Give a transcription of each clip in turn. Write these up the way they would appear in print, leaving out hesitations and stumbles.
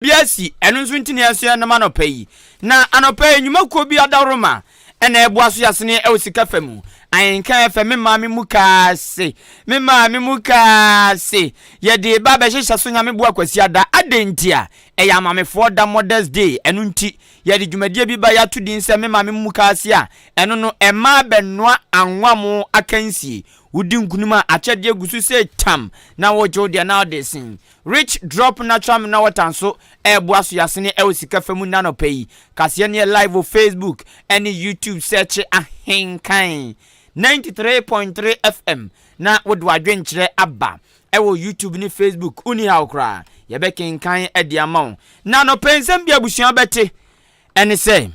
Bi asi, ɛno nso nti na yɛasoɛ nam anɔpa yi. Na anɔpa yi, nnwumakuo bi adaworoma na ɛreboa so yɛasene wɔ sika fa mu. Ahenka ɛfɛ, me maame mu kaase, me maame mu kaase. Yɛde reba abɛhyehyɛ so Nyame boa Kwasiada. Adɛn nti a? Ɛyɛ Amamefoɔ da, Mother's Day, ɛno nti yɛde dwumadie bi ba yɛato din sɛ Me Maame Mu Kaase a ɛno no mmaa bɛnoa anwammo akansie. Wodi nkunim a akyɛdeɛ gu so sɛ tam na wogye wo deɛ na wode sen. Rich Drop Natural Mineral Water nso reboa so yɛasene wɔ sika fa mu nnɛ anɔpa yi. Kaseɛ no yɛ live wɔ Facebook ne YouTube sɛkye Ahenkan 93.3 FM na wode w'adwenkyerɛ aba wɔ YouTube ne Facebook. Wonni haw koraa, yɛbɛkenkan de ama wo. Na anɔpa yi nsɛm bi a abusua bɛte ne sɛ,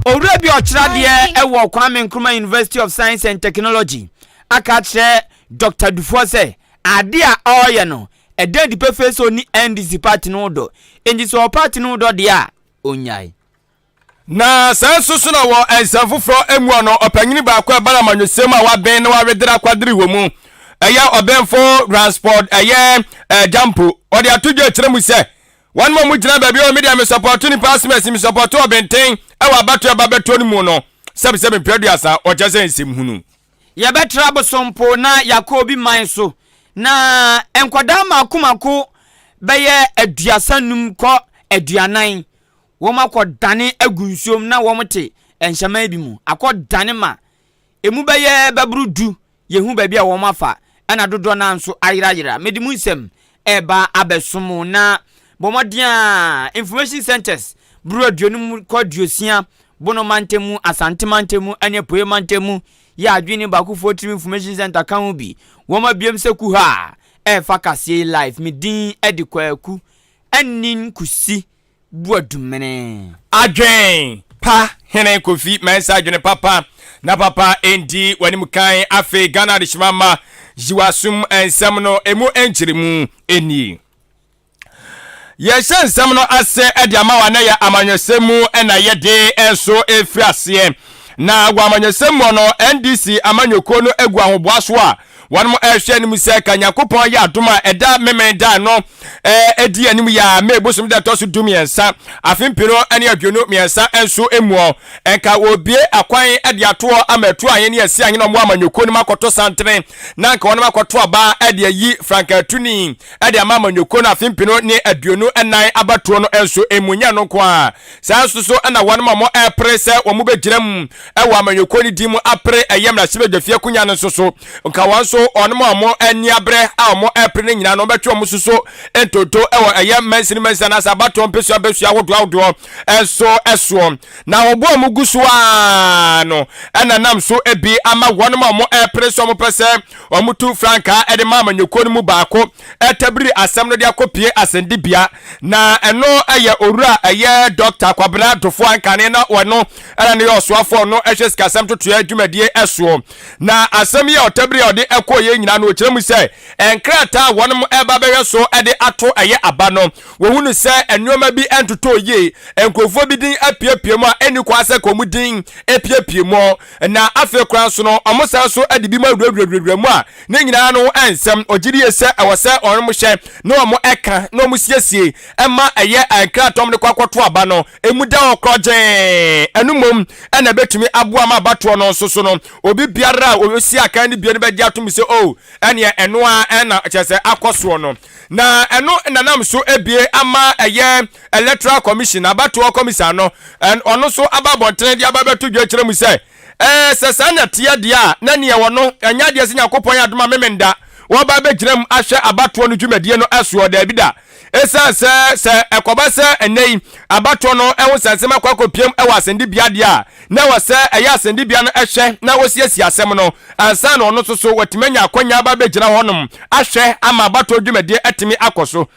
Owura bi a ɔkyerɛ adeɛ wɔ Kwame Nkrumah University of Science and Technology aka akyerɛ Dr. Dufour sɛ adeɛ a ɔreyɛ no, ɛda adi pefee sɛ ɔnni NDC party no ho dɔ. Enti sɛ ɔwɔ party no ho dɔ deɛ a, ɔnnyae. Na saa nso so na wɔ nsɛm foforɔ mu no, ɔpanyini baako a ɛba no amanyɔsɛm mu a waben na wawedere akwadere wɔ mu, ɛyɛ ɔbenfo Ransford ɛyɛ Gyampo, ɔde ato dwa akyerɛ mu sɛ, Wɔn a wɔgyina baabi a me deɛ mesɔpɔto nipa asomasi mesɔpɔto ɔbenten wɔ abatoɔ ɛba bɛtoɔ no mu no sɛbisɛbi mpɛ aduasa ɔkyɛ sɛ nsɛm hunu. Yɛbɛtra Bosompo na yɛakɔ obi man so, na nkwadaa mmaako mmaako bɛyɛ 35 kɔ 40, wɔakɔdane agu nsuom na wɔte nhyɛman bi mu akɔdane ma emu bɛyɛ bɛboro du Yɛhu baabi a wɔn afa, ɛna dodoɔ no ara nso ayerayera. Mede mu nsɛm reba abɛso mo, na bɔ mmɔden a Information Centres boro aduonum kɔ aduosia, Bono mantam mu, Asante mantam mu, ne Apueɛ mantam mu, yɛ adwene baakofoɔ tirim Information Centre ka ho bi. Wɔn abiem sɛ kuhaa ɛrefa kaseɛ yi live. Me din de Kwaku Anin Kusi. Boadumene. Adwen pa hene Kofi Mensah adwene papa na papa ndi w'anim kan afei Ghana adehyema mma yi w'asom nsɛm no emu nkyeremu nie. Yɛhyɛ nsɛm no ase de ama wa na yɛ amanyɔsɛm mu na yɛde nso ɛfiri aseɛ na wɔ amanyɔsɛm mu no NDC amanyɔkuo no agu ahoboa so a Wɔnom ɛrehwɛ anim sɛ ka Nyankopɔn yɛ adom a ɛda Memeneda no ɛdi anim yɛ a May bosom da ɛtɔ so 13 afe mpenu ne 23 nso muɔ nka wɔbue akwan de atoɔ ama atu ahene ne asi ahene a wɔwɔ amanyɔkuo no mu akɔto santene na nka wɔnom akɔto aba de ayi frankaatuni de ama amanyɔkuo no afe 2024 abatoɔ no nso mu. Nyɛ ɛno nko ara, saa nso so na wɔnom a wɔrepere sɛ wɔbɛgyina mu wɔ amanyɔkuo no din mu apere ɛyɛ mmarahyɛbadwafie akonya no nso so nka wɔn nso wɔn a wɔn ani abrɛ a wɔn repere no nyinaa no wɔbɛtwe wɔn nso so ntonto wɔ ɛyɛ mansini mansini anaasɛ abatoɔ mpesua mpesua ahodoɔ ahodoɔ nso soɔ na wɔn bo a wɔn gu so ara no ɛna nam so bi ama wɔn a wɔn repere sɛ wɔn pɛ sɛ wɔn tu frankaa de ma amanyɔkuo no mu baako ɛtabiri asɛm no de akɔpie asɛndibea na ɛno ɛyɛ owura ɛyɛ Dɔkta Kwabena Dofo Ankane na wɔno ɛna ne yɛ ɔsoafoɔ no ɛhwɛ sikasɛm totoɛ dwumadie ɛsoɔ na asɛm yi a ɔtabiri a ɔde ɛkɔɔ yɛ nyinaa no ɔkyerɛ mu sɛ nkrataa a wɔnom ɛba bɛhwɛ so ɛde ato ɛyɛ aba no wɔhunu sɛ nneɛma bi ɛntotɔ yie nkurɔfoɔ bi din apiepie mu a ɛnni kwan sɛ kɔn din epiepie mu na afei koraa nso no wɔn san so de bi mu awurawurawura mu a ne nyinaa no nsɛm ɔgye die sɛ ɛwɔ sɛ wɔn hyɛ na wɔn ɛka na wɔn siesie ɛma ɛyɛ nkrataa wɔn de kɔ akɔto aba no emu da hɔ korɔgyee ɛno mmom ɛna ɛbɛtumi aboa ma abatoɔ no nso so no obi biara a ɔsi akan no bie no bɛgye atom sɛ o oh, ɛneɛ ɛno a ɛna kyerɛ sɛ akɔ soɔ no na ɛno nanam so ebie ama ɛyɛ Electoral Commission abatoɔ kɔmisa no, ɔno nso aba abɔntene de aba bɛto dwa kyerɛ mu sɛ, ɛɛ sɛ saa na ɛteɛ deɛ a, na neɛ ɔno, ɛnyɛ adeɛ sɛ Nyankopɔn yɛ adom a Memenda wɔba abɛgyina mu ahwɛ abatoɔ no dwumadie no soɔ, daabi da. Ɛsiane sɛ sɛ ɛkɔba sɛ ɛnnɛ yi abatoɔ no ho nsɛnsɛm akɔ akɔpiam wɔ asɛnnibea deɛ a, na ɛwɔ sɛ ɛyɛ asɛnnibea no hwɛ na wɔsiesie asɛm no ansa na ɔno nso so watumi anya akwanya aba abɛgyina hɔnom ahwɛ ama abatoɔ dwumadie atumi akɔ so.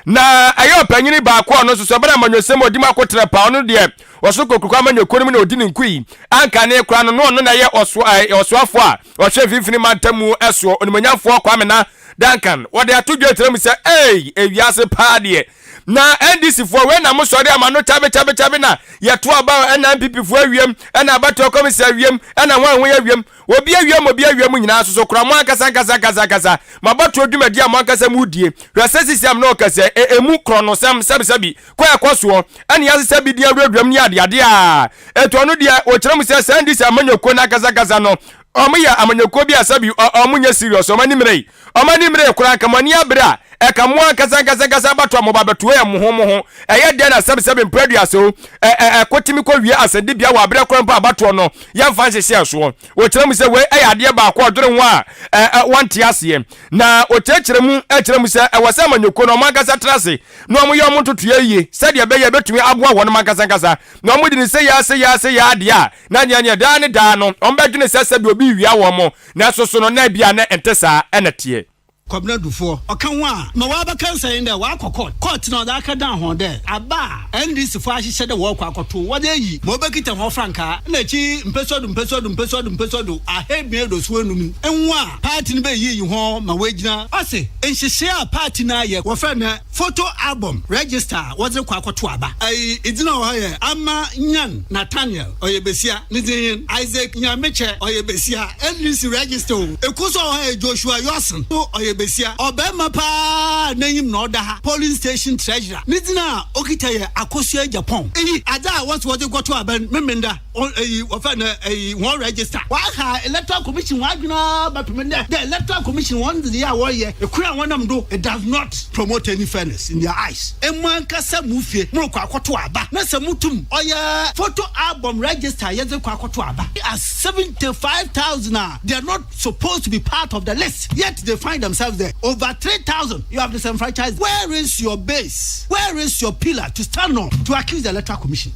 Na ɛyɛ ɔpanyin baako a ɔno nso so ɛbɛn amanyɔsɛm mu ɔdi mu akotrɛ paa ɔno deɛ ɔso kokuroko amanyɔkuo no mu na ɔdi ne nkui anka ne koraa no na ɔno na ɛyɛ ɔsoafoɔ a ɔhwɛ mfimfini mantam mu ɛsoɔ onimuonyamfoɔ Kwame na Duncan, wɔde ato dwa kyerɛ mu sɛ, Ei, ewiase paa deɛ, na NDC foɔ wei na mo sɔre ama no kyabe kyabe kyabe na yɛto aba ɛna NPP foɔ awiem, ɛna abatoɔ kɔmisa awiem, ɛna hwan ho awiem, obi awiem obi awiem nyinaa nso so kora mo ankasa ankasa ankasa ankasa mo abatoɔ dwumadi a mo ankasa mo die. Hwɛ sɛ sisi am na ɔkasa e, emu korɔnosɛm sɛbisɛbi kɔ ɛkɔ soɔ ɛne yɛasesa bi de awurawuram ne adeade a ɛto ɔno deɛ wɔkyerɛ mu sɛ saa NDC amanyɔkuo no ankasa ankasa no Ɔmo yɛ amanyɔkuo bi a sɛbi ɔmo nyɛ serious, ɔmo ani mmeree, ɔmo ani mmeree koraa, nka mo ani abere a, ɛka mo ankasa ankasa ankasa abatoɔ a mo ba bɛtoɛ mo ho mo ho, ɛyɛ dɛn na sɛbi sɛbi mpere aduasa o, ɛ ɛ ɛko tumi kɔ wie asɛndibea wɔ aberɛ korɔ mpo a abatoɔ no yɛmfa nhyehyɛɛ soɔ. Wɔkyerɛ mu sɛ wei ɛyɛ adeɛ baako a ɔdwene ho a ɛ ɛ wɔnte aseɛ. Na wɔkyerɛkyerɛ mu kyerɛ mu sɛ ɛwɔ sɛ amanyɔkuo no ɔmo ankasa tena ase na ɔmo yɛ ɔmo ntotoeɛ yie sɛdeɛ ɛbɛyɛ a ɛbɛtumi aboa wɔnom ankasa ankasa, na ɔmo de no seiaa seiaa seiaa deɛ a Na nea nea daa ne daa no, wɔbɛdwene sɛ sɛdeɛ obi rewia wɔn, nanso so no na ebia na ɛnte saa na ɛteɛ. Kwabena Dufoɔ, ɔka ho a, ma ɔabɛka nsɛn dɛ ɔakɔ court, court na ɔdze akɛdan hɔn dɛ aba a NDC fo ahyehyɛ dɛ wɔrokɔ akɔtow, wɔdze eyi ma obekitsa hɔn frankaa na ekyir mpasuado mpasuado mpasuado mpasuado ahaebien eduosuon enum nwa a party no beyiyi hɔn ma woegyina. Ɔse nhyehyɛɛ a party no ayɛ, wɔfrɛ no Photo album register a wɔdze kɔ akɔtow aba. Ayi, dzin a ɔwɔ ha yɛ Ama Nyan Nathaniel, ɔyɛ basia, ne dzin nye Isaac Nyamekyɛ, ɔyɛ basia, NDC register o. Kor so a ɔwɔ ha yɛ Joshua Yorson, so ɔyɛ basia, ɔbarima paa a n'enyim na ɔda ha, polling station treasurer, ne dzin a okitsa yɛ Akosua Agyapong. Iyi, adze a wɔse wɔdze kɔtow aba no, Memenda. Eyi wɔfrɛ no eyi hɔn register. Wɔaha Electoral Commission hɔn adwen ara bɛpem ndɛ dɛ Electoral Commission hɔn ndzeyɛɛ a wɔreyɛ, kwan a wɔnam do, it does not promote any fairness in their eyes. Mo ankasa mo fie morokɔ akɔtow aba na sɛ mutum ɔyɛ photo album register a yɛdze kɔ akɔtow aba as 75,000 a they are not supposed to be part of the list yet they find themselves there over 3,000 you have disenfranchised where is your base where is your pillar to stand on to accuse the Electoral Commission.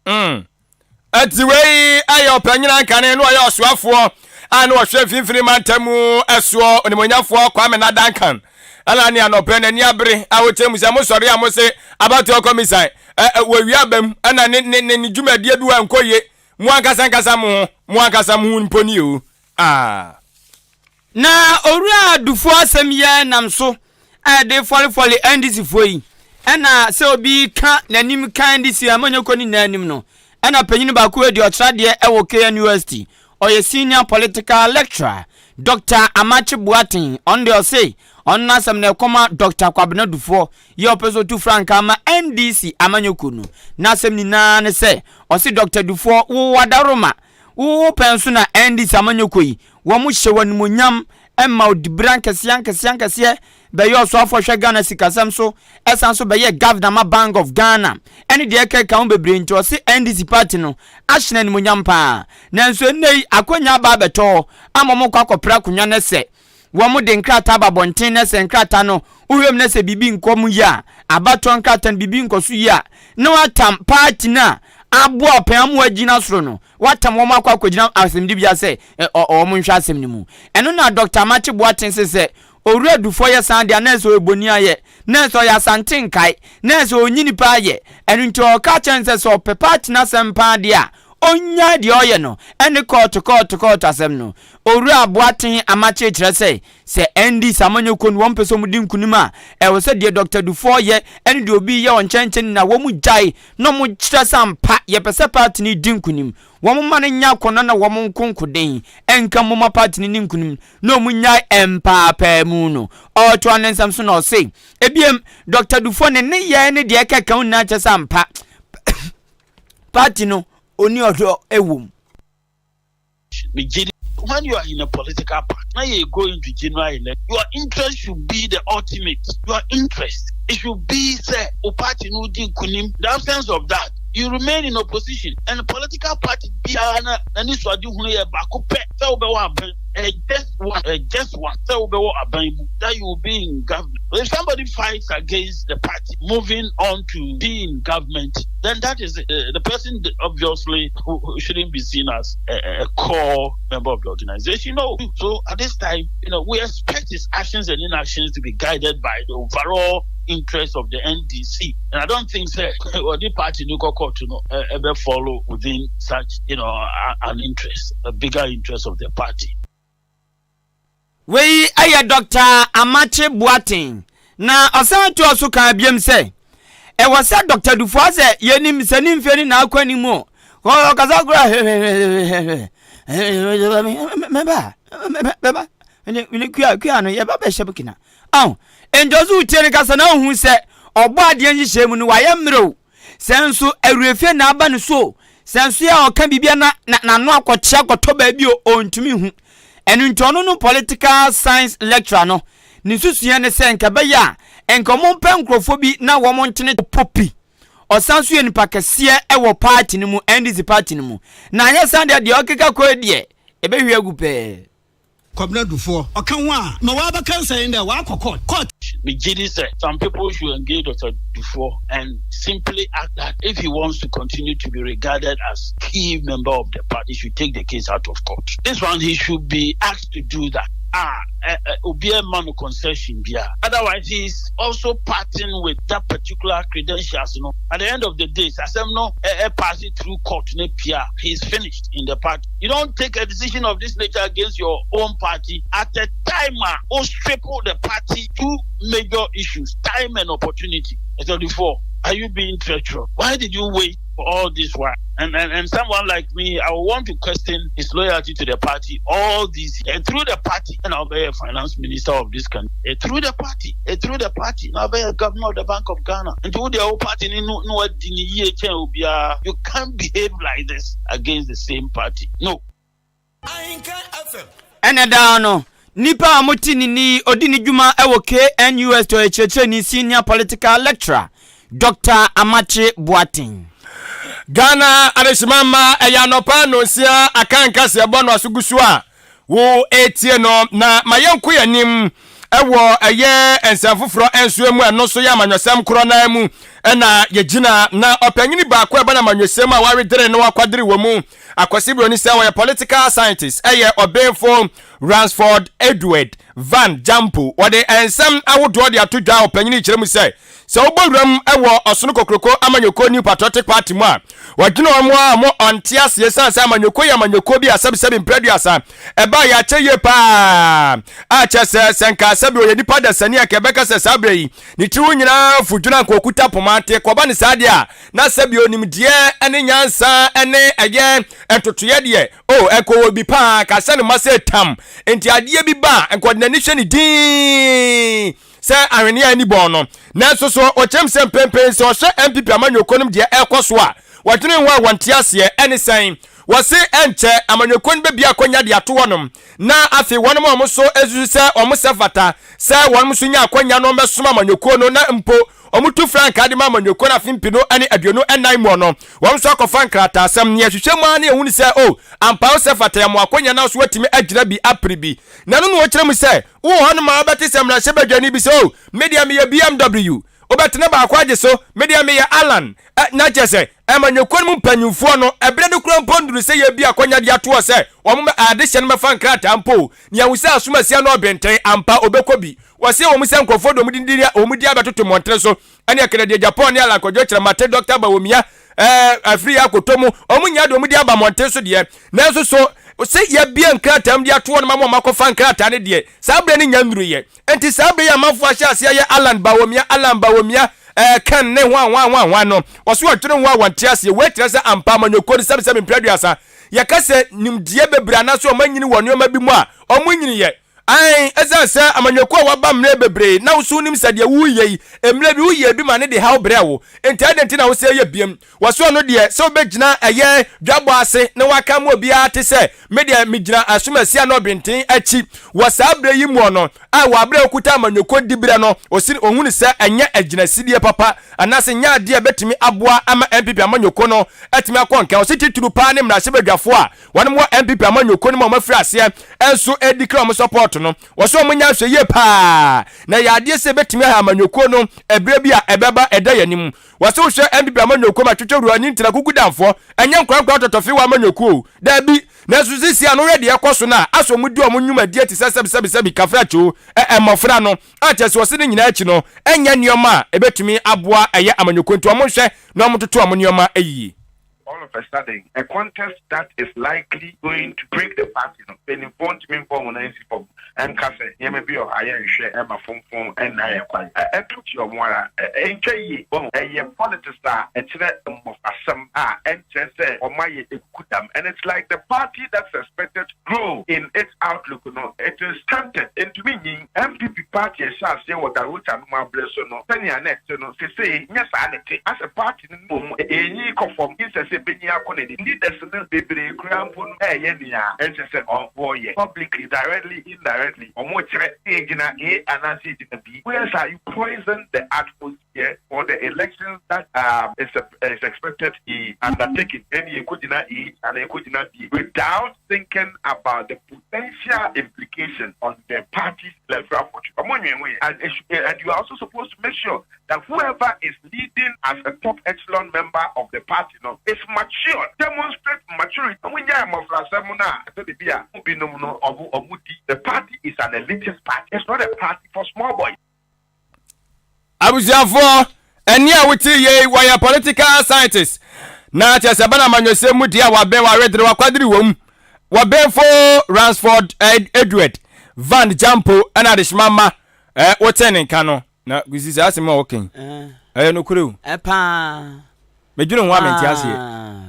Mm. Ɛti wei ɛyɛ ɔpanyin ankane na ɔyɛ ɔsoafoɔ a na ɔhwɛ mfimfini mantam ɛsoɔ onimonyafoɔ Kwame Nadankan ɛna ne anɔpɛ n'ani abere a wɔkyerɛ mu sɛ mosɔre a mose abatoɔ kɔmisan wɔwie abam ɛna ne ne ne ne dwumadie bi wɔ nkɔ yie mo ankasa ankasa mo ho mo ankasa mo ho mpo ni o ah. Na Owura Dufour asɛm yi ara nam so a ɛde fɔlefɔle NDC foɔ yi ɛna sɛ obi ka n'anim ka NDC amanyɔkuo no nyinaa anim no ɛna panyin baako adi ɔkyerɛadeɛ ɛwɔ KNUST ɔyɛ senior political lecturer Dr. Amakye Boateng ɔno deɛ ɔse ɔno n'asɛm na ɛkɔma Dr. Kwabena Dufour yɛ ɔpɛ sɛ ɔtu frankaa ma NDC amanyɔkuo no n'asɛm nyinaa ne sɛ ɔse Dr. Dufour wo wadaroma wo pɛn so na NDC amanyɔkuo yi Wɔhyɛ wo animuonyam ma wo dibere ankɛseɛ ankɛseɛ ankɛseɛ bɛyɛ ɔsoafoɔ hwɛ Ghana sikasɛm so, ɛsan so bɛyɛ Governor ma Bank of Ghana ɛne deɛ ɛkeka ho bebree nti ɔse NDC party no ahyɛ no animuonyam paa. Nanso ɛnnɛ yi akwanya aba abɛtɔ hɔ ama wɔkɔ akɔpere akonwa no sɛ wɔn de nkrataa ba abɔnten na sɛ nkrataa no wohwɛ mu na sɛ biribi nkɔ mu yie a, abatoɔ nkrataa no biribi nkɔ so yie a, na wɔatam party no a aboa ɔpɛn ama wɔagyina soro no Wɔatam wɔn akɔ akɔgyina asɛmdibea sɛ wɔn nhwɛ asɛm no mu. Ɛno na Dɔkta Amakye Boateng se sɛ Owura Dufour yɛ saa deɛ a na ɛsɛ ɔyɛ boni ayɛ, na ɛsɛ ɔyɛ Asante nkae, na ɛsɛ ɔnyi nipa ayɛ. Ɛno nti ɔka kyerɛ no sɛ sɛ ɔpɛ party no asɛm paa deɛ a ɔnnyae deɛ ɔyɛ no ɛne kɔɔto kɔɔto kɔɔto asɛm no. Owura Boateng Amakye kyerɛ sɛ sɛ NDC amanyɔkuo no wɔn pɛ sɛ wɔn di nkunim a ɛwɔ sɛ deɛ Dɔkta Dufour yɛ ɛne deɛ obi yɛ wɔ nkyɛnkyɛn nyinaa wɔn gyae na wɔkyerɛ sɛ ampa yɛpɛ sɛ party no di nkunim. Wɔmma no nyɛ akɔnnɔ na wɔn nko nkoden nka mmom ma party no nni nkunim na wɔnnyae mpaapaamu no. Ɔretoa ne nsɛm so na ɔse, Ebiem, Dɔkta Dufour ne nneyɛe ne deɛ ɛkeka ho nyinaa kyerɛ sɛ ampa party no ɔnni ɔdɔ wɔ mu. Megye di when you are in a political party na yɛ go into general election your interest should be the ultimate your interest it should be sɛ o party no di nkunim the absence of that you remain in opposition and political party biara na n'ani so ade hunu yɛ baako pɛ sɛ wobɛwɔ aban eh, just one eh, just one sɛ wobɛwɔ aban mu that you will be in government if somebody fights against the party moving on to be in government then that is it. The, the person obviously who, who shouldn't be seen as a, a core member of the organization. No. So at this time, you know, we expect his actions and inactions to be guided by the overall interest of the NDC. And I don't think sir, or the party no court to know ever follow within such, you know, an interest, a bigger interest of the party. Wei yɛ Dɔkta Amakye Boateng, na ɔsan toa so kaa biom sɛ, Ɛwɔ sɛ Dɔkta Dufour sɛ yɛnim sɛ ne mfeɛ no na akɔ anim o, ɔkasa koraa hwɛhwɛhwɛhwɛhwɛ, mɛba, mɛba, mene kua kua no yɛba bɛhyɛ Burkina. Aho, enti ɔso wotie no kasa na wohu sɛ ɔbɔ adeɛ nhyehyɛe mu no wayɛ mmerɛw. Sɛ nso awerɛfie na aba ne so o, sɛ nso yɛ a ɔka biribi a na n'ano akɔkyea akɔtɔ baabi o, ɔntumi nhu. Ɛno nti ɔno no political science lecturer no, ne nsusuiɛ ne sɛ nka ɛbɛyɛ a nka wɔmpɛ nkurɔfoɔ bi na wɔn ntene popi. Ɔsan nso yɛ nipa kɛseɛ wɔ party no mu, NDC party no mu. Na anyɛ saa deɛ deɛ ɔkeka kɔ yi deɛ, ɛbɛhwie agu pɛɛ. Kwabena Dufoɔ, ɔka ho a ma w'abɛka nsɛn dɛ w'akɔ court, court. Me gyedi sɛ some people should engage Doctor Dufour and simply act that if he wants to continue to be regarded as key member of the party he should take the case out of court. This one he should be asked to do that a obiara mma no concession biara otherwise he is also parting with that particular credentials no at the end of the day sɛ asɛm no pass through court no pia a he is finished in the party. You don't take a decision of this nature against your own party at a time a wo strip the party two major issues, time and opportunity. 34, are you being treacherous? Why did you wait for all this while? And, and, and someone like me, I want to question his loyalty to the party all these and through the party, and I'll be a finance minister of this country. And through the party, and through the party, and I'll be a governor of the Bank of Ghana. And through the whole party, no, no, you can't behave like this against the same party. No. Ɛna daa no, nnipa a wɔte ne nne yi, ɔdi ne dwuma wɔ KNUST, ɔyɛ kyerɛkyerɛni, senior political lecturer, Dɔkta Amakye Boateng. Ghana adehyema mma ɛyɛ anɔpa nnɔnsia aka nkaseɛbɔ no aso gu so a wo retie no na ma yɛnkɔ yɛn anim wɔ ɛyɛ nsɛm foforɔ nso mu ɛno nso yɛ amanyɔsɛm korɔ naa mu ɛna yɛgyina na ɔpanyini baako a ɛba no amanyɔsɛm a waredere na wakwadere wɔ mu Akwasi Broni sɛ ɔyɛ political scientist ɛyɛ ɔbenfo Ransford Edward Van Jampo wɔde nsɛm ahodoɔ de ato dwa ɔpanyini kyerɛ mu sɛ Sɛ wobɔ wuram wɔ Ɔsono Kokroko amanyɔkuo New Patriotic Party mu a, wɔdwene wɔn a wɔn ɔnte aseɛ esiane sɛ amanyɔkuo yɛ amanyɔkuo bi a sɛbisɛbi mprɛ aduasa ɛbaa yɛ akyɛ yie paa a kyerɛ sɛ sɛ nka sɛbi ɔyɛ nipa dasani a nka ɛbɛka sɛ saa berɛ yi ne tiri ho nyinaa fu dwene a nka ɔkuta poma nti kɔba ne saa deɛ a na sɛbi onimdeɛ ne nyansa ne ɛyɛ ntotoeɛ deɛ o ɛkɔ wɔ bi paa ka sɛ ne ma sɛ tam nti adeɛ bi ba a nka ɔde n'ani hwɛ ne din sɛ ahweneɛ a ani bɔn no. Nanso so ɔkyerɛm sɛ mprempren sɛ ɔhwɛ NPP amanyɔkuo nom deɛ ɛrekɔ so a, wɔdwene ho a wɔnte aseɛ. Ɛne sɛn? Wɔse ɛnkyɛ amanyɔkuo no bɛbue akwanya de ato hɔnom na afei wɔnom a wɔn so susu sɛ wɔn sɛ fata sɛ wɔnom nso nya akwanya no wɔbɛsom amanyɔkuo no na mpo wɔtu frankaa de ma amanyɔkuo no afe mpenu ne 24 muɔ no wɔn nso akɔfa nkrataasɛm. Nea ɛhwehwɛ mu ara ne yɛhunu sɛ o ampa wo sɛ fata yɛ mo akwanya na wo nso woatumi agyina bi apere bi. Na ɛno na wɔkyerɛ mu sɛ Wowɔ hɔnom a wobɛte sɛ mmarahyɛbadwani bi sɛ, Oh, me deɛ meyɛ BMW. Wobɛtena baako agye so, Me deɛ meyɛ Allan. Ɛ, na kyerɛ sɛ, amanyɔkuo no mu mpanimfoɔ no, ɛberɛ no koraa mpo nnuru sɛ yɛrebi akɔnya de ato hɔ sɛ wɔn mɛ, adehyɛ no mmɛfa nkrataa mpo o. Nea ahu sɛ asom asia no ɔbenten, ampa, ɔbɛkɔ bi. Wɔse ɛwɔ mu sɛ nkurɔfoɔ de wɔn din di, wɔn din abɛtoto mmɔntene so, ɛne Kennedy Agyapong ne Allan Kwadwo Kyeremate, Dɔkta Bawumia, ɛɛ, afiri yɛ akɔtɔ mu, wɔn nyinaa de wɔn din aba mmɔnten so deɛ, nanso so sɛ yɛabue nkrataa mu de ato hɔ nom ama wɔn akɔfa nkrataa no deɛ, saa berɛ no nnya nnuruiɛ. Enti saa berɛ yi amanfoɔ ahyɛ aseɛ ayɛ Allan Bawumia, Allan Bawumia, ɛɛ, Ken ne hwan hwan hwan hwan no, wɔso wɔdwene ho a wɔnte aseɛ. Wei kyerɛ sɛ ampa amanyɔkuo no sɛbesɛbe mprɛ aduasa, yɛka sɛ nimdeɛ bebree anaasɛ wɔanyini wɔ nneɛma bi mu a, wɔnnyiniiɛ. Aane, ɛsiane sɛ amanyɔkuo a wɔaba mmerɛ bebree na wo nso wonim sɛ deɛ woreyɛ yi, mmerɛ bi woyɛɛ bi ma no de haw brɛɛ wo, enti adɛn nti na wosɛ yɛ biom? Wɔse ɔno deɛ, sɛ wobɛgyina ɛyɛ dwabɔ ase na woaka ama obiara ate sɛ, me deɛ megyina asomasi anaa ɔbenten akyi wɔ saa berɛ yi muɔ no, a wɔ aberɛ a wokuta amanyɔkuo diberɛ no, ɔse ɔhunu sɛ ɛnyɛ agyinasidie papa anaasɛ ɛnyɛ adeɛ a ɛbɛtumi aboa ama NPP amanyɔkuo no atumi akɔ nkan. Ɔse titiriw paa ne mmarahyɛbadwafoɔ a Wɔnom wɔ NPP amanyɔkuo no mu a wɔn afiri aseɛ nso redi kra wɔn support no, wɔse wɔn nyɛ ahwɛyie paa na ɛyɛ adeɛ sɛ ɛbɛtumi aha amanyɔkuo no ɛberɛ bi a ɛbɛba ɛda yɛn anim. Wɔse wohwɛ NPP amanyɔkuo mu a twetwe wura ne ntira kukudanfoɔ, ɛnyɛ nkorankora tɔtɔfe wɔ amanyɔkuo o, daabi, nanso seesei a no wohwɛ deɛ ɛkɔ so no a asɛ wɔn di wɔn nnwumadie te sɛ sɛbisɛbisɛbi kafrakyo ɛ mmɔfra no a kyerɛ sɛ wɔse ne nyinaa akyi no ɛnyɛ nneɛma a ɛbɛtumi aboa ɛyɛ amanyɔkuo nti wɔn nhwɛ na wɔn ntoto wɔn nneɛma yie. All of a sudden, a contest that is likely going to break the party no, mpanyimfoɔ ntumi mfa wɔn nan nsi fam nka sɛ nneɛma bi wɔ hɔ a yɛnhwɛ mma fomfom nna yɛn kwan. Ɛto kyerɛ wɔn ara. Ɛntwa yie. Wahu? Ɛyɛ politics a ɛkyerɛ mmɔfrasɛm a ɛnkyerɛ sɛ wɔayɛ akukudam. And it's like the party that's expected to grow in its outlook no, it is stunted. Ɛntumi nyin. NPP party a ɛhyɛɛ aseɛ wɔ Da Rocha nom aberɛ so no, sɛnea na ɛte no, seesei nyɛ saa na ɛte. Asɛ party no mmom ɛrenyin kɔ fam, nsɛ sɛ ɛbɛnyin akɔ n'anim. Leaders no bebree koraa mpo no reyɛ nea ɛnsɛ sɛ wɔyɛ, publicly, directly, indirectly, wɔrekyerɛ sɛ yɛgyina A anaasɛ yɛgyina B. Woyɛ saa a, you poison the atmosphere for the elections that um, is, is expected to be undertaken. Ɛne yɛkɔgyina A anaa yɛkɔgyina B without thinking about the potential implication on the party's electoral fortune. Ɔmo nwen ho yɛ. And, it should, and you are also supposed to make sure that whoever is leading as a top echelon member of the party no is mature, demonstrate maturity. Ɔmo nyae mmɔfrasɛm no a ɛtɔ de bi a mo binom no ɔmo ɔmo di. The party is an elitist party. It's not a party for small boys. Abusuafoɔ, ɛnne a wote yei, wɔyɛ political scientist, na kyerɛ sɛ bɛn amanyɔsɛm mu deɛ a wabɛn, waredere, wakwadere wɔ mu. Wɔbɛnfo Ransford Edward Van Jampo ɛna adehyema mma ɛ wote ne nka no. Na Kwesi saa asɛm a wɔka yi, ɛyɛ nokorɛ o. Paa. Medwene ho a mente aseɛ.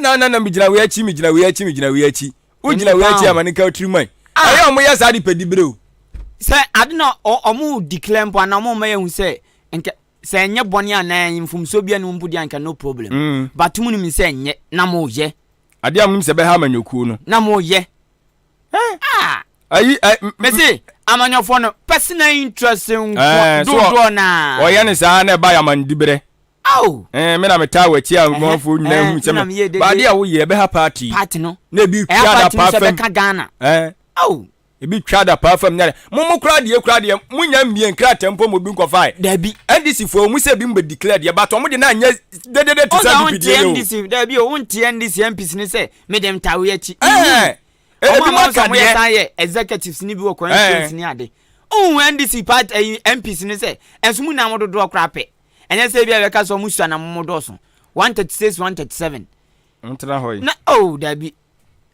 Na na na megyina wei akyi, megyina wei akyi, megyina wei akyi. Wogyina wei akyi ama ne nka tiri man. Ah. Ɛyɛ ɔmo yɛ saa de pɛ dibere o. Sɛ ade na ɔmo declare mpo anaa ɔmo ma yɛhu sɛ nka sɛ ɛnyɛ bɔne anaa mfomsoɔ bi anum mpo deɛ anka no problem. Mm. But mo nim sɛ ɛnyɛ na mo yɛ. Adeɛ a mo nim sɛ ɛbɛha amanyɔkuo no. Na mo yɛ. Ah. Ayi ɛ. Mese amanyɔfoɔ no personal interest nko dodoɔ naa. Ɔyɛ ne saa na ɛba yɛ amandiberɛ. Ao! Ɛɛ me na metaa w'akyi a nkurɔfoɔ nyinaa hu sɛ me baade a woyɛ ɛbɛha party. Party no. Na ebi twa da paa fam. Ɛbɛka Ghana. Ɛɛ. Ao! Ebi twa da paa fam nyare. Mo mo koraa deɛ koraa deɛ mo nya mmie nkrataa mpo mo bi nkɔfae. Dabi. NDC foɔ wɔn sɛ ebi mo bɛ declare deɛ but wɔn de na anyɛ dedede te sɛ NPP deɛ yɛ o. NDC dabi o wonte NDC MPs ne sɛ me dem taa wei akyi. Ɛɛ. Ebi mo aka deɛ. Wɔn a wɔn yɛ executives ni bi wɔ constituency ni ade. Ohun NDC party ɛyi MPs ne sɛ ɛnso mu nam dodoɔ koraa pɛ. Ɛnyɛ sɛ ebia yɛbɛka sɛ wɔn sua na wɔn dɔɔso. 136, 137. Ntena hɔ yi. Na oh dabi.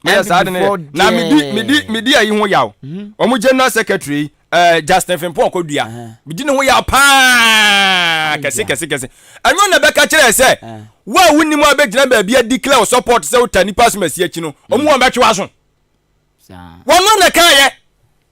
Meyɛ saa de ne yɛ. Na medi medi medi ayi ho yaw. Mhm. Wɔn general secretary ɛɛ eh, Justin Frimpong Ɔkɔdua. Medi ne ho yaw paa kɛse kɛse kɛse. Ɛnyɛ na bɛka kyerɛ sɛ wo a wonim a bɛgyina baabi a declare support sɛ wota nipa asomasi akyi no, wɔn wɔn bɛtwe w'aso. Wɔn na ɛka yɛ.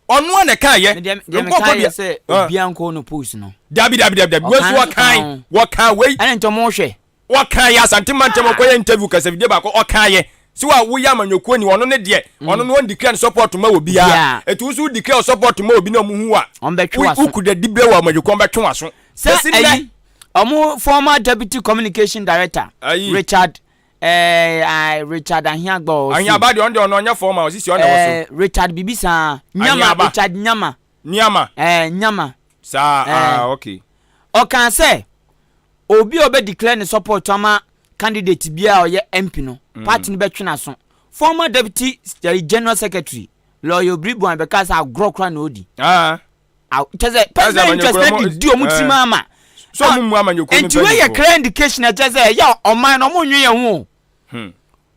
Ɔno a na ɛka yɛ. Deɛ meka yɛ sɛ obiara nkɔ no post no. Dabi dabi dabi dabi. Wei nso wɔkan wɔkan wei. Ɛna nti ɔmo hwɛ. Wɔkan yɛ Asante mantam ɔkɔyɛ interview kasafidie baako ɔkan yɛ. Si wa woyɛ amanyɔkuo ni ɔno ne deɛ mm. ɔno no ɔn declare ne support ma obi a. Eti wo nso wo declare support ma obi na ɔmo hu wa. Ɔmo bɛtwe waso. Wokuda dibrɛ wɔ amanyɔkuo ɔmo bɛtwe waso. Sɛ ɛyi ɔmo former deputy communication director Richard Eh, ah, Richard Ahiagba ɔsi. Ahiaba deɛ ɔno deɛ ɔno ɔnyɛ fɔm a ɔsisi ɔna wɔ so. Eh, Richard bibi saa. Nyama, Richard Nyama. Nyama. Eh, Nyama. Saa, eh, ah, okay. Ɔka sɛ obi a ɔbɛ declare ne support ama candidate bi a ɔyɛ MP no, mm. party no bɛtwe n'aso. Former deputy eh, general secretary, lawyer Obiri Boan bɛka sɛ agorɔ kora na ɔdi. Ah. Kyɛ sɛ personal interest na de di ɔmo tirim ama. So ɔmo mu amanyɔkuo no Nti wei yɛ clear indication ɛkyɛ sɛ ɛyɛ ɔman no ɔmo nwe yɛn ho o. Hmm.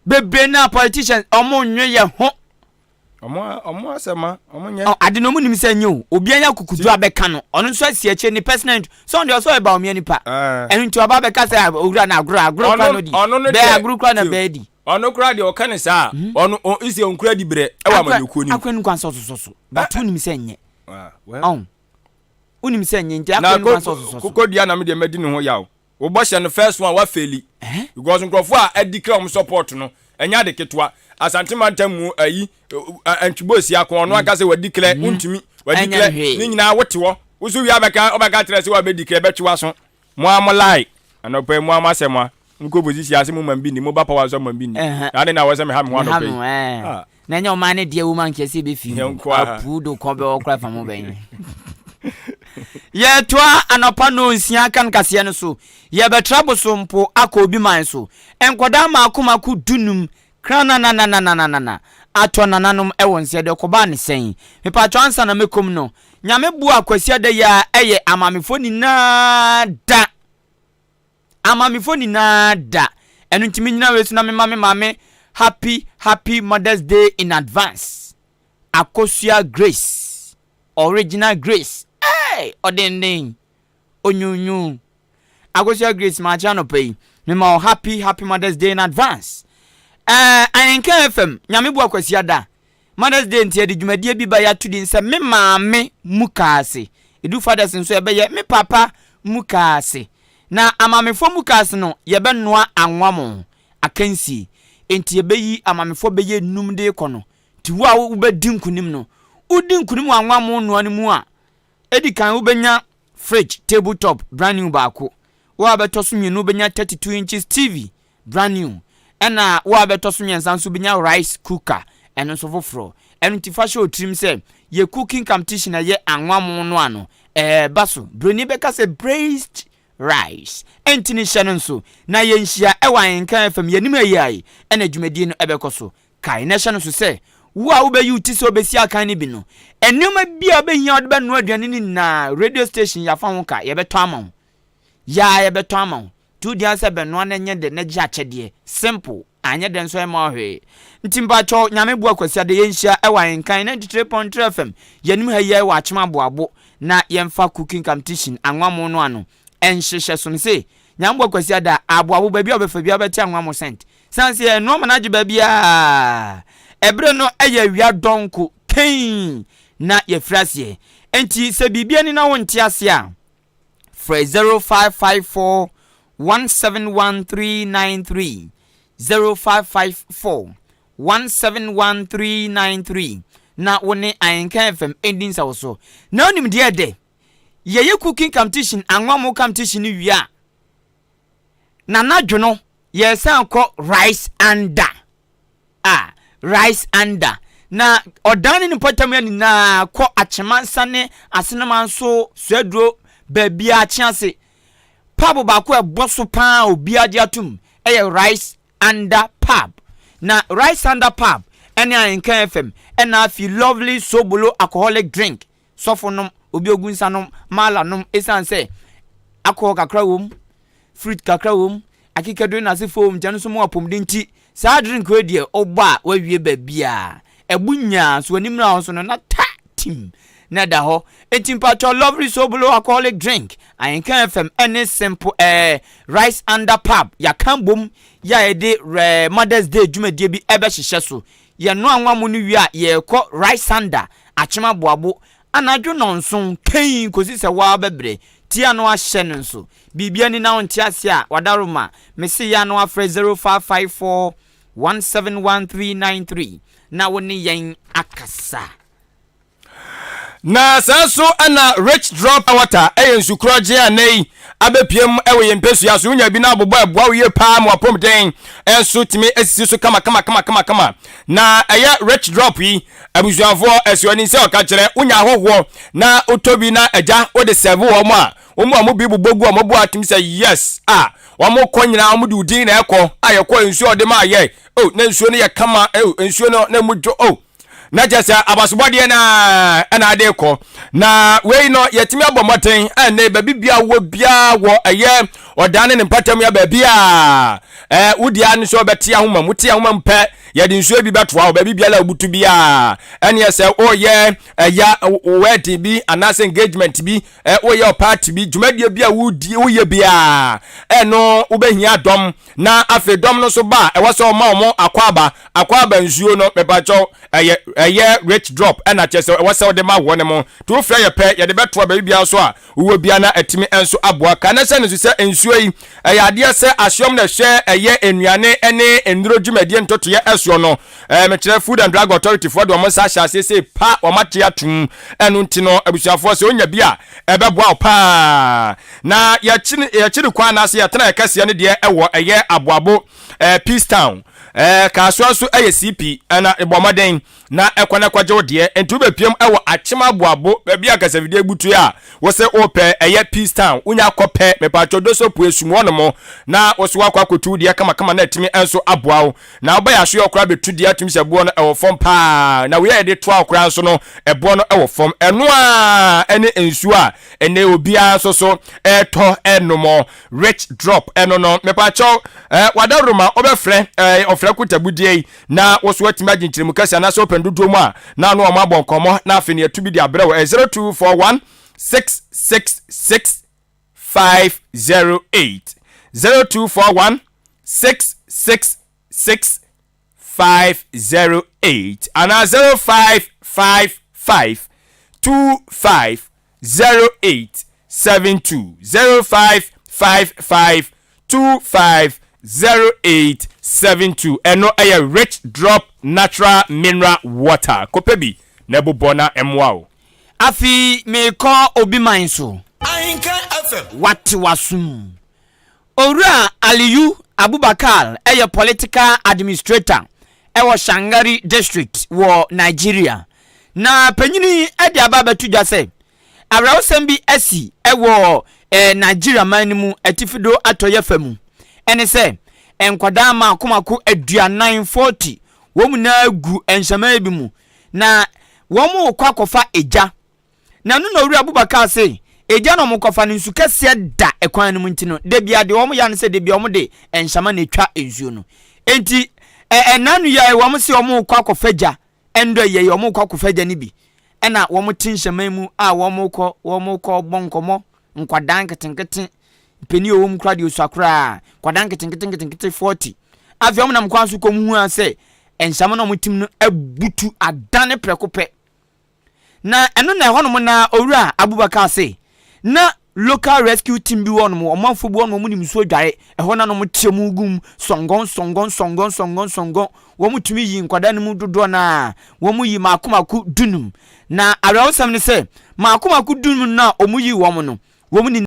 Bebree na politicians ɔmo nwe yɛn ho. Ɔmo ɔmo asɛm a ɔmo nyɛ. Ade na ɔmo nim sɛ nye o. Obi anya kukudu abɛka no ɔno nso asi akyire ne personal interest. Sɛ ɔno deɛ ɔsɛ ɔyɛ Bawumia nipa. Ɛno nti ɔba abɛka sɛ owura no agorɔ agorɔ kora no di. Bɛɛ agorɔ kora na bɛɛ di. Ɔno koraa deɛ ɔka ne saa a, mhm. ɔno ɔsi ɔnkura di berɛ ɛwɔ amanyɔkuo no mu. Akora no kwan sɛ ɔsosɔ so, but wonim sɛ nyɛ. Ah, ɔn wonim sɛ nyɛ nti akora no kwan sɛ ɔsosɔ so. Kokodua na me deɛ madi ne ho yaw. Wobɔ hyɛ no first one wafeli. Because nkurɔfoɔ a adi kra wɔn support no ɛnyɛ ade ketewa. Asante mantam mu ayi antwibɔ esi ako ɔno mm. ankasa wadi klɛ mm. wontumi wadi klɛ ne nyinaa wote hɔ. Woso wie abɛka ɔbɛka kyerɛ sɛ wabɛdi klɛ bɛtwe w'aso. Mo ara mo lie anɔpa yi mo ara mo asɛm a mo kɔ opposition ase mo man bi nni mo ba power nso mo man bi nni na ade na wɔ sɛ me ha me ho anɔpa yi ah. Na ɛnyɛ ɔman ne deɛ woma nkyɛ sɛ ɛbɛfi mu apuu do kɔ bɛwɔ kora fa mo bɛn. Yɛtoa anɔpa nonsia kan kaseɛ no so. Yɛbɛtra bosompo akɔ obi man so. Nkwadaa mmaako mmaako dunum Krananananananana atɔ nananom wɔ nsɛ deɛ ɔkɔbaa ne sɛn? Mepaatwɔ ansa na mɛkɔm no Nyame boa Kwasiada yi ara ɛyɛ amaamefoɔ nyinaa da Amaamefoɔ nyinaa da. Ɛno nti menyina wei so na mema me maame happy happy Mother's Day in advance. Akosua Grace, original Grace, hey, ɔdenden, onyunyu. Akosua Grace, maakye anɔpa yi, mema wo happy happy Mother's Day in advance. Ahenka FM, Nyame boa Kwasiada, Mother's Day nti yɛde dwumadie bi ba yɛato din sɛ Me Maame Mukaase. Edu Fathers nso yɛbɛyɛ Me Papa Mukaase. Na amaamefoɔ mukaase no yɛbɛnoa anwamo akansie. Enti yɛbɛyi amaamefoɔ bɛyɛ num de rekɔ no. Nti wo a wobɛdi nkunim no, wodi nkunim wɔ anwamo noa no mu a, edi kan wobɛnya fridge table top brand new baako. Wo a bɛtɔ so mmienu wobɛnya 32 inches TV brand new. Ɛna wo a bɛtɔ so mmiɛnsa nso wobɛnya rice cooker, ɛno nso foforɔ. Ɛno nti fa hyɛ wo tirim sɛ yɛ cooking competition a ɛyɛ anwamo no ano ɛɛba so. Broni bɛka sɛ braised rice. Ɛnti ne hyɛ no nso na yɛnhyia ɛwɔ Ahenkan FM yɛnim ayiayi ɛna dwumadie no ɛbɛkɔ so. Kae na hyɛ no so sɛ wo a wobɛyi wo ti sɛ wobɛsi akan no bi no, nneɛma bi a wobɛhia wode bɛnoa aduane no nyinaa radio station yɛafa ho ka, yɛbɛtɔ ama wo. Yaa yɛbɛtɔ ama wo. Nti wo deɛ sɛ bɛnoa na ɛnyɛ dɛ na gye akyɛdeɛ. Simple. Anyɛ dɛ nso ɛmma wo hwee. Nti mpakyɛw Nyame boa Kwasiada yɛnhyia ɛwɔ Ahenkan 93.3 FM yɛnim ha yi ara wɔ Akyem Aboabo na yɛmfa cooking competition anwammo no ano nhyehyɛ so. Mese Nyame boa Kwasiada Aboabo baabi a wobɛfa biara wobɛte anwammo scent. Sane sɛ yɛnoa ma no agye baabiara. Ɛberɛ no yɛ awia dɔnko kɛnn na yɛfiri aseɛ. Nti sɛ biribi ani na wonte aseɛ a, frɛ 0554 171393, 0554 171393 na wo ne Ahenka FM ndi nsawɔsoɔ. Na wonim deɛ ɛdɛ? Yɛyɛ cooking competition, anwammo competition no wie a, na anadwo no yɛsan kɔ rice under. A rice under na ɔdan ne ne mpɔtam yɛ nyinaa kɔ Akyemansa ne Asenema nso Suaduro baabiara Akyease. Pub baako a ɛbɔ so paa a obiara gye atom yɛ Rice Under Pub. Na Rice Under Pub ne Ahenka FM ɛna afei Lovely Sobolo Alcoholic Drink Sɔfo nom, obi ogu nsa nom, mala nom esiane sɛ alcohol kakra wom, fruit kakra wom, akekaduro ne n'asefoɔ wom nti ɛno nso mu apɔmuden nti saa drink wei deɛ wobɔ a wawie baabiara ɛbo nyaa so w'anim na nso no na ta tim na ɛda hɔ. Enti mpakyɛw Lovely Sobolo alcoholic drink, Ahenka FM ɛne Simple ɛɛ Rice Under Pub yɛaka bom yɛ a yɛde ɛɛ Mother's Day dwumadie bi ɛbɛhyehyɛ so. Yɛnoa anwa mo no wie a yɛrekɔ Rice Under Akyem aboabo anadwo nnɔnson kɛn kosi sɛ woara bɛbrɛ. Ti ano ahyɛ no nso. Biribi ani na wonte ase a, wadaroma. Mese yɛ ano afrɛ 0554 171393 na wo ne yɛn akasa. Na saa nso na Rich Drop Water yɛ nsu korɔgye a nnɛ yi abɛpiem wɔ yɛn mpasua so. Wonya bi na abobɔ a ɛboa wo yie paa ma w'apɔmuden nso tumi sisi so kama kama kama kama kama. Na ɛyɛ Rich Drop yi, abusuafoɔ asuani sɛ ɔka kyerɛ wonya ahɔhoɔ na wotɔ bi na agya wode sɛve wɔn a, wɔn a wɔn bi bobɔ gu wɔn bo atum sɛ yes a wɔn kɔ nyinaa wɔn de wo din na ɛkɔ a yɛkɔ nsuo a ɔde maa yɛ oh na nsuo no yɛ kama oh nsuo no na emu dwo oh na kyerɛ sɛ abasobɔdeɛ no ara ɛna ade kɔ na wei no yɛtumi abɔ mmɔden ɛnɛ baabi bia wɔ biara wɔ ɛyɛ ɔdan ne ne mpɔtam yɛ baabi a ɛɛ wodi ano nso ɔbɛte ahoma mu te ahoma mu pɛ yɛde nsuo bi bɛtoa wɔ baabi biara a wobutu biara ɛneɛ sɛ woyɛ ɛya wedding bi anaasɛ engagement bi ɛ woyɛ party bi dwumadie bi a wodi woyɛ biara ɛno wobɛhia dɔm Na afei dɔm no nso ba a, ɛwɔ sɛ ɔma wɔn akwaaba, akwaaba nsuo no, mepakyɛw, ɛyɛ, ɛyɛ rich drop, ɛna kyerɛ sɛ ɛwɔ sɛ wode ma wɔn mo. Nti wofrɛ yɛ pɛ, yɛde bɛtoa baabi biara nso a wowɔ biara na atumi nso aboa. Ka na hyɛ no nso sɛ nsuo yi, ɛyɛ adeɛ sɛ ahyeɔm na ɛhwɛ ɛyɛ nnuane ne nnuro dwumadie ntotoeɛ ɛsoɔ no, ɛɛ mekyerɛ Food and Drug Authority foɔ de wɔn nsa ahyɛ aseɛ sei pa, wɔn ate atum. Ɛno nti no, abusuafoɔ sɛ wonya bi a, ɛbɛboa wo paa. Na yɛkyere yɛkyere kwan anaasɛ yɛtena yɛ kɛseɛ no deɛ ɛwɔ ɛyɛ aboabo ɛɛ peace town ɛɛ kaasoa nso ɛyɛ cp ɛna bɔ mmɔden na ɛkɔ na ɛkɔgye wo deɛ nti wobɛpiem ɛwɔ akyem aboabo baabi a kasafidie butu a wosɛ wopɛ ɛyɛ peace town wonya kɔ pɛ mepatwɔ doso. Apuesum hɔ nom na wo so wakɔ akɔtu deɛ kamakama na atumi nso aboa wo. Na wobɛyɛ asoyɛ koraa bɛtu deɛ atumi sɛ ɛboɔ no ɛwɔ fam paa. Na wei a yɛde toa wo koraa nso no ɛboɔ no ɛwɔ fam. Ɛno a ɛne nsuo a ɛnɛ obiara nso so ɛtɔ ɛnom Rich Drop ɛno no. Mepakyɛw ɛɛ wadawuroma wobɛfrɛ ɛɛ ɔfrɛ kotabudie yi na wo so atumi agye nkyerɛmu kɛse anaasɛ wopɛn dodoɔ mu a na ano ɔmo abɔ nkɔmmɔ na afei ne yɛtu bi de abrɛ wo. Ɛyɛ 0241 666 508, 0241 666 508 anaa 0555 25 08 72, 0555 25 08 72. Ɛno ɛyɛ Rich Drop Natural Mineral Water. Kɔpɛ bi na ɛbobɔ na ɛmmoa wo. Afei merekɔ obi man so. Ahenka FM. Wate w'asom. Owura Aliyu Abubakar yɛ Political Administrator wɔ Shangari District wɔ Nigeria. Na panyin yi de aba abɛto dwa sɛ awerɛhosɛm bi asi wɔ Nigeria man no mu atifido atɔeɛ fa mu. Ɛne sɛ nkwadaa mmaako mmaako 40, 40, wɔn nyinaa gu nhyɛmmaa bi mu na wɔrekɔ akɔfa egya. Na ɛno na Owura Abubakar se egya na wɔkɔfa no, nsu kɛseɛ da kwan no mu nti no, da bia deɛ wɔyɛ ne sɛ da bia wɔde nhyɛma na etwa nsuo no. Enti ɛna no yɛ wɔn se wɔrekɔ akɔfa gya, ɛndɔ yɛ wɔrekɔ akɔfa gya no bi. Ɛna wɔn te nhyɛma mu a wɔrekɔ bɔ nkɔmɔ, nkwadaa nketenkete, panin a ɔwɔ mu koraa deɛ osua koraa, nkwadaa nketenkete nketenkete 40. Afei wɔn nam kwan so kɔm hu a sɛ nhyɛma na wɔn tim no abutu adane prɛko pɛ. Na ɛno na ɛhɔnom na Owura Abubakar se na local rescue team bi wɔ nom, ɔmanfoɔ bi wɔ nom, wɔn nim nsuo dware, ɛhɔ na wɔn te wɔn gum sɔngɔn sɔngɔn sɔngɔn sɔngɔn sɔngɔn, wɔn tumi yi nkwadaa no mu dodoɔ no a, wɔn yi mako mako 15. Na awerɛhosɛm ne sɛ mako mako 15 no a wɔn yi wɔn no, wɔn nyinaa